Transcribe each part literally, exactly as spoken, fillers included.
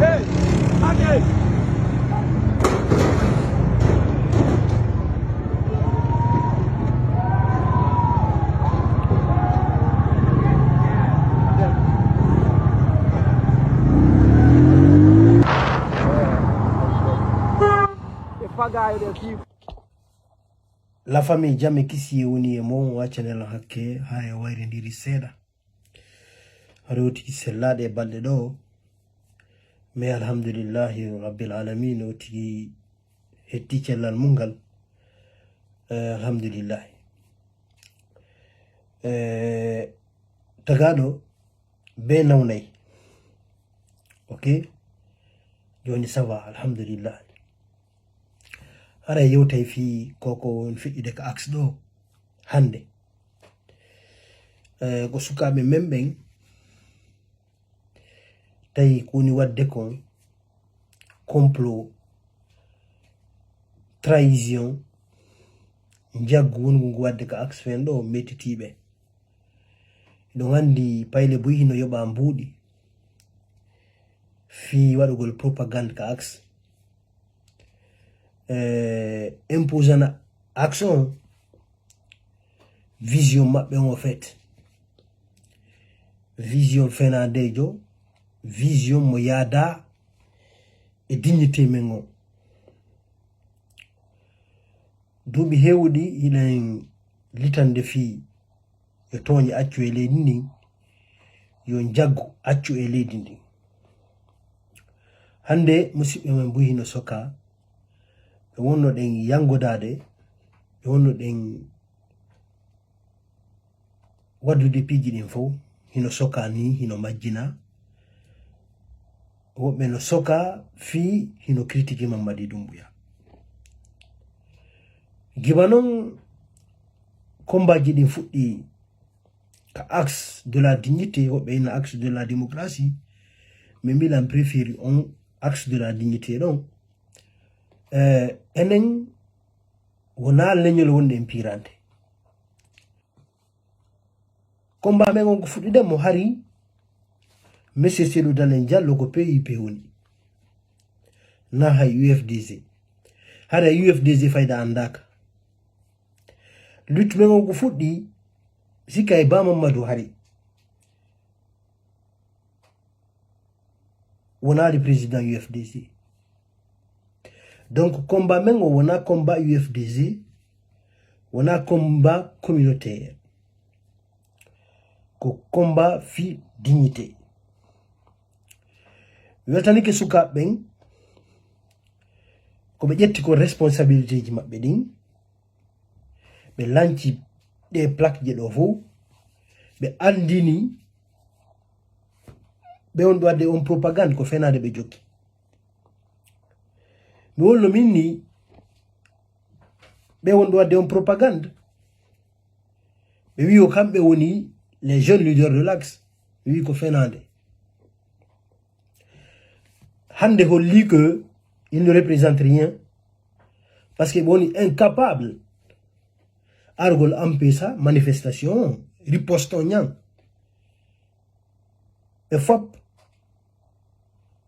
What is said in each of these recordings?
Hey, Ake! E pagaille de fii. La famille, jam e kisiyee woni e mon, o accanee lan hakke haa e wayrindiri seeɗa. Hare o tigi sellaaɗe e balɗe ɗo. Mais alhamdulillahi rabbil alamin, o tigi hetti cellal mum ngal. Eh, alhamdulillahi. Eh, tagaɗo be nawnay. Ok? Joni ça va, alhamdulillah. Hara yewtay fii ko ko woni feƴƴude ka axe ɗo hannde. Eh, ko sukaaɓe men ɓen tawi ko woni waɗde kon complot, trahison, njaggu wongu ngu waɗde ka axe fen ɗo mettitiiɓe. Ɗon anndi payle buy hino yoɓa mbuuɗi fii waɗugol propagande ka axe. Eh, imposana axe on vision maɓɓe on, o fait. Vision fenandejo, vision mo yaada e dignité men on. Duuɓi heewuɗi hiɗen litande fii yo tooñe accu e leydi ndin, yo njaggu accu e leydi ndin. Hannde, musiɓɓe men buy hino soka, ɓe wonno ɗen yangodaade, ɓe wonno ɗen waddude piiji ɗin fow, hino soka ni, hino majjina. Woɓɓe no soka fii hino critiquer Mamadi Doumbouya. Giba non, combat ji ɗin fuɗɗi ka axe de la dignité, woɓɓe ina axe de la démocratie, mais mbiɗan préféri on axe de la dignité ɗon. Eh, enen wona leñol wonde en pirante. Combat men on ko fuɗɗude mo hari, Monsieur Cellou Dalein Diallo ko P I P woni. Na hay U F D G. Hara U F D G fayda anndaka. Lutte men on ko fuɗɗi, sikka e Ba Mamadou hari. Wonaali président U F D G. Donc, combat men o wona combat U F D G, wona combat communautaire. Ko combat fii dignité. Mi weltanike sukaaɓe ɓen, ko ɓe ƴetti ko responsabilité ji maɓɓe ɗin, ɓe lanci ɗe plaque je ɗo fow, ɓe anndini ɓe wonɓe waɗde on propagande ko fenaande ɓe jokki. Mi wonno min ni, ɓe wonɓe waɗde on propagande, ɓe wi ko kamɓe woni les jeunes leaders de l'axe. Mi wi ko fenaande. Hannde holli que il ne représente rien. Parce que ɓe woni incapable argol empêcha manifestation, riposte on ñan. Ɓe fop,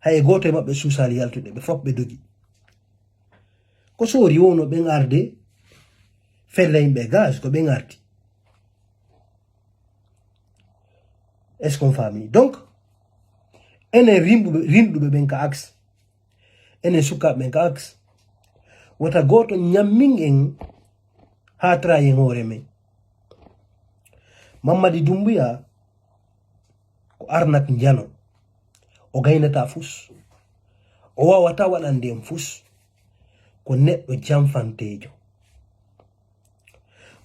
hay gooto e maɓɓe suusaali yaltude, ɓe fop ɓe dogi. Ko soori wonno ɓen arde, fella yimɓe gaz, ko ɓen ardi. Est-ce qu'on famille? Donc, enen rimɓuɓe, rinɗuɓe ɓen ka axe, enen sukaaɓe ɓen ka axe, wota gooto ñammin en haa trahi en hoore men. Mamadi Doumbouya ko arnak njano. O gaynata fus. O wawata waɗande en fus. Ko neɗɗo janfanteejo.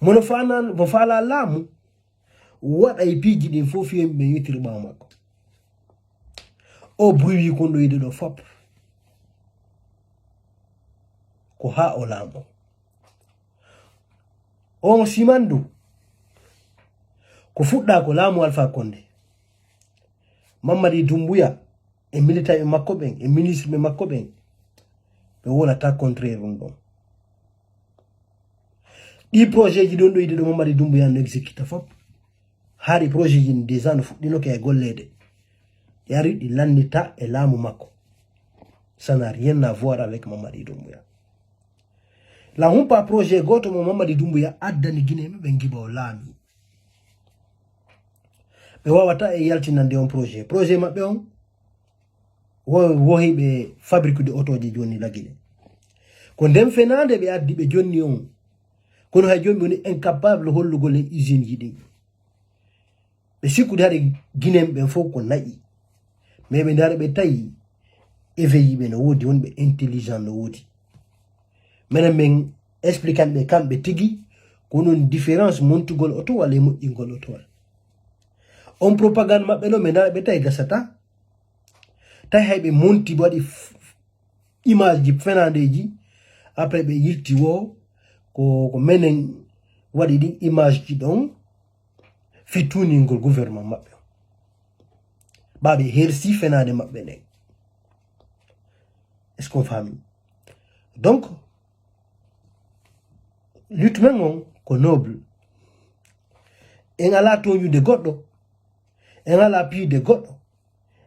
Mono fana, mo fala laamu, waɗa e piiji ɗin fof fiyonɓe ɓe yewtiri ɓaawo makko. O buy wi kon ɗo yiɗi ɗo fop. Ko haa o laamo. On simandu ko fuɗɗa ko laamu Alpha Condé. Mamadi Doumbouya e militaire makko ɓen, e ministre ɓe makko ɓen, ɓe wonata contraire ɗum ɗon. Ɗi projet ji ɗon ɗo yiɗi ɗo Mamadi Doumbouya no exécuta fop. Hari projet ji ɗi déjà no fuɗɗinoke e golleede. Ɗi ari ɗi lannita e laamu makko. Ça n'a rien à voir avec Mamadi Doumbouya. La humpa projet goto mo Mamadi Doumbouya addani Guinée ɓe ngiba o laami. Ɓe wawata e yaltinande on projet. Projet maɓɓe on wo wohi ɓe fabrique de autoji joni la Guinée. Ko nden fenande ɓe addi ɓe jonni on. Kono hay joni ɓe woni incapable hollugol e usine ji ɗin. Ɓe sikkude haɗe Guinéen ɓen fof ko nayi. Mais ɓe ndaara ɓe tawi éveillé ɓe no woodi, wonɓe intelligent no woodi. Menen min expliquan ɓe kamɓe tigi ko non différence montugol otowal e moƴƴingol otowal. On propagande maɓɓe ɗo ɓe ndaara ɓe tawi gasata. Tawi hay ɓe monti ɓe waɗi f- image ji fenandeji. Après ɓe yilti wo ko ko menen waɗi ɗin image ji ɗon. Fi tuningol gouvernement maɓɓe. Ɓa ɓe hersi fenade maɓɓe nden. Est-ce qu'on famille? Donc lutte men on ko noble. En ala toñude goɗɗo. En ala piyde goɗɗo.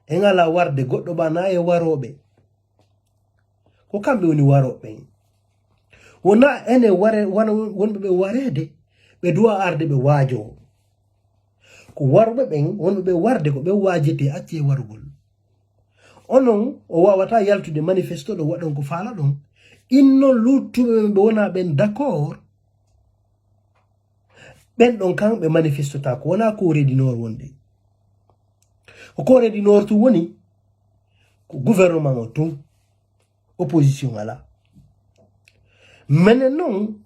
En ala warde goɗɗo ɓa na e waroɓe. Ko kamɓe woni waroɓe ɓen. Wona ene ware wona wonɓe ɓe wareede ɓe duwa arde ɓe waajo. Ko warɓe ɓen wonɓe ɓe warde ko ɓe waajete acce warugol. Onon o wawata yaltude manifesto ɗo waɗon ko faala ɗon. Innon luttuɓe ɓe wona ɓen d'accord. Ɓen ɗon kan ɓe manifestota ko wona Corée du Nord wonde. Ko Corée du Nord tun woni ko gouvernement o tun. Opposition ala. Menen non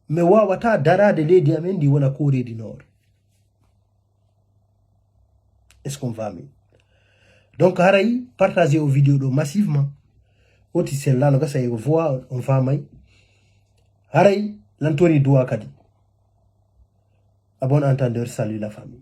mi wawata darade leydi amen ndi wona Corée du Nord. Est-ce qu'on va mieux? Donc haray partagez o vidéo ɗo massivement. Oti sella no gasa e voix on famay. Haray lantori duwa kadi. À bon entendeur, salut la famille.